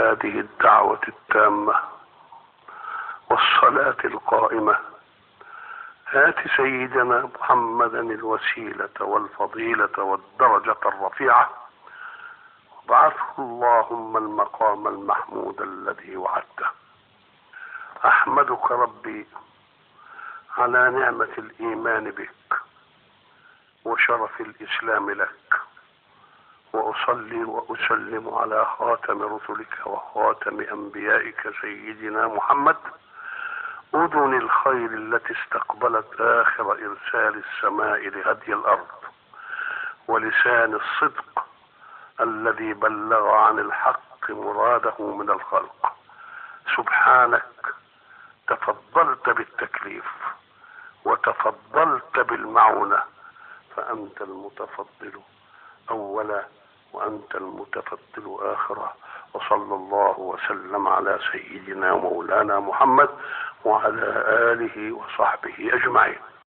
هذه الدعوة التامة والصلاة القائمة، هات سيدنا محمدا الوسيلة والفضيلة والدرجة الرفيعة، وابعثه اللهم المقام المحمود الذي وعدته. أحمدك ربي على نعمة الإيمان بك وشرف الإسلام لك، وأصلي وأسلم على خاتم رسلك وخاتم أنبيائك سيدنا محمد، أذن الخير التي استقبلت آخر إرسال السماء لهدي الأرض، ولسان الصدق الذي بلغ عن الحق مراده من الخلق. سبحانك تفضلت بالتكليف وتفضلت بالمعونة، فأنت المتفضل أولا وأنت المتفضل آخرا. وصلى الله وسلم على سيدنا مولانا محمد وعلى آله وصحبه أجمعين.